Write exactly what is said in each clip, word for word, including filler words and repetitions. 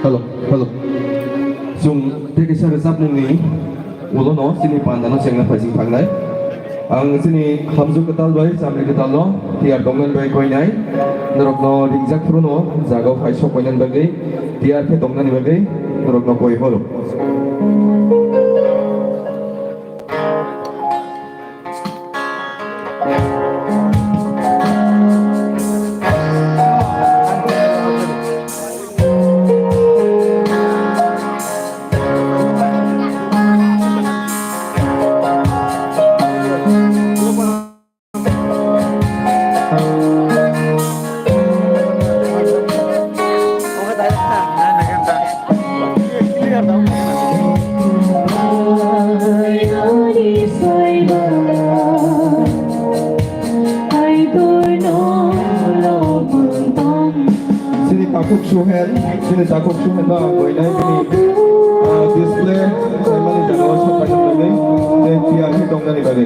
Hello, hello. Chwng tei kaisa rwchapmungni ulono chini pandano chengna phaising thangnai. Ang chini hamjwk kwtal bai chamri kwtalno tiyar tongnani bai koinai. Norokno ringjak phruno jagao phai sok koinani bagwi tiyar khe tongnani bagwi norokno koi horo. Chini takhuk suhen, chini takhuk suhen ba ang koinai bini, ah, display saimani jagao sok painani bagwi, tei tiyar khe tongnani bagwi.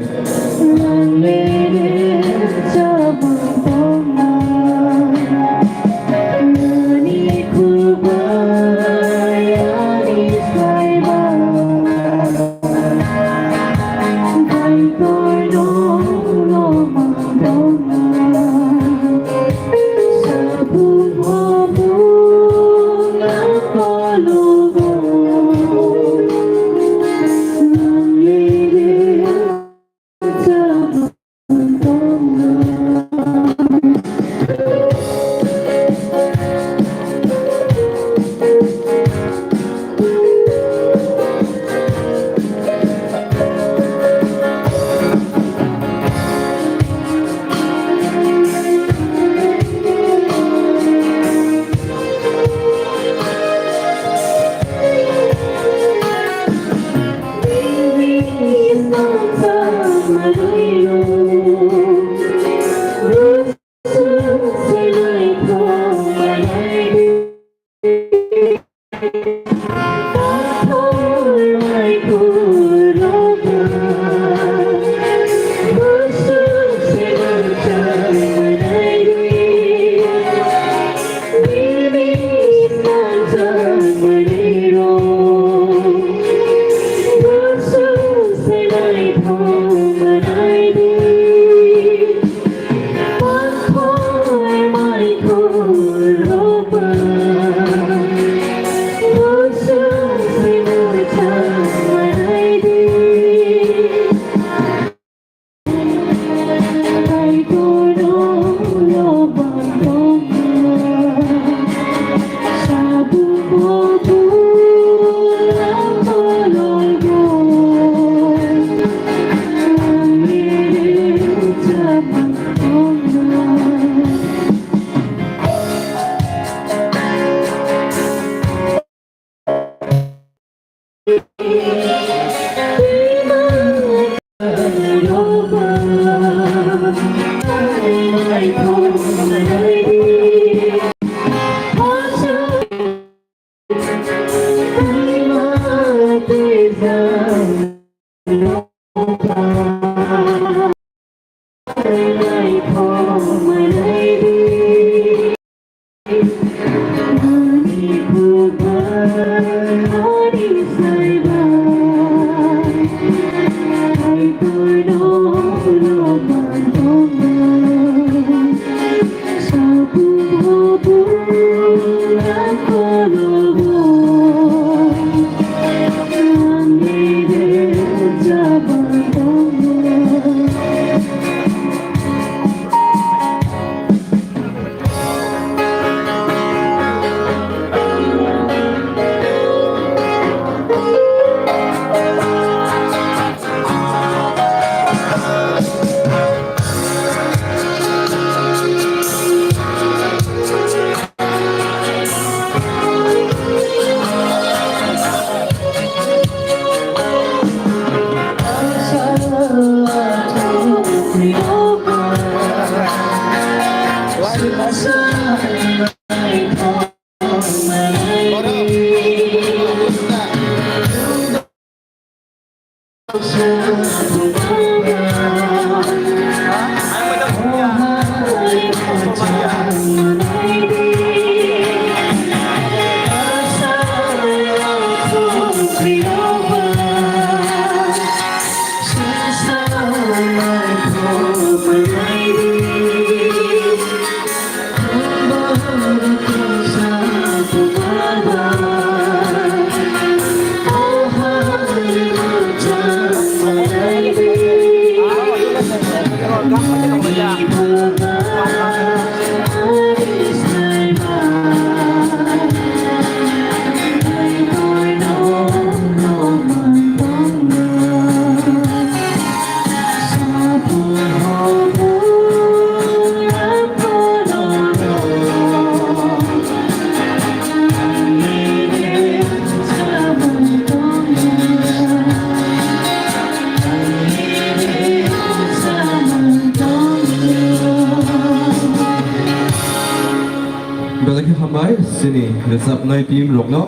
Belai khe hambai chini rwchapnai team rokno.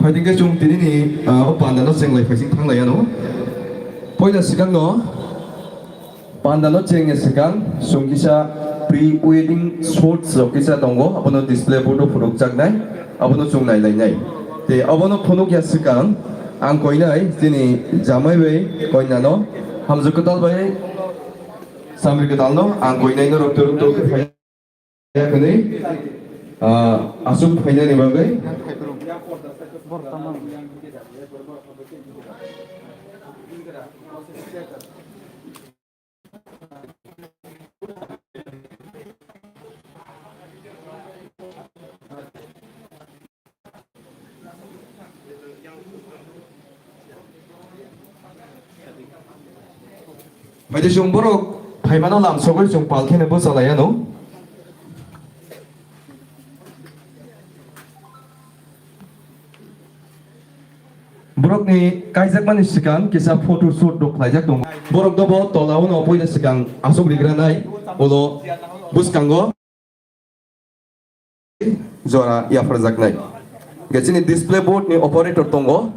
Phaithakhe chwng tinini, ah, o pandano chenglai phaising thanglai ano. Poila swkangno pandano chengni swkang chwng kisa pre-wedding shoots rok kisa tongo, abono display board o phunukjaknai, abono chwng nailainai. Tei abono phunukya swkang ang koinai chini jamai bai koinano hamjwk kwtal bai samri kwtalno ang koinai norok turuk turuk khe phai. Yakni, ah, aswk phainani bagwi. Bai de chwng borok phaimano lamsogwi chwng pal kheno bwchalai ano. Borokni kaijakmani swkang kisa photo shoot rok khlaijak tongo. Borok dobo tola o no puila swkang aswk rigranai ulo bwskango. Jora yapharjaknai. Hingke chini display board ni operator tongo,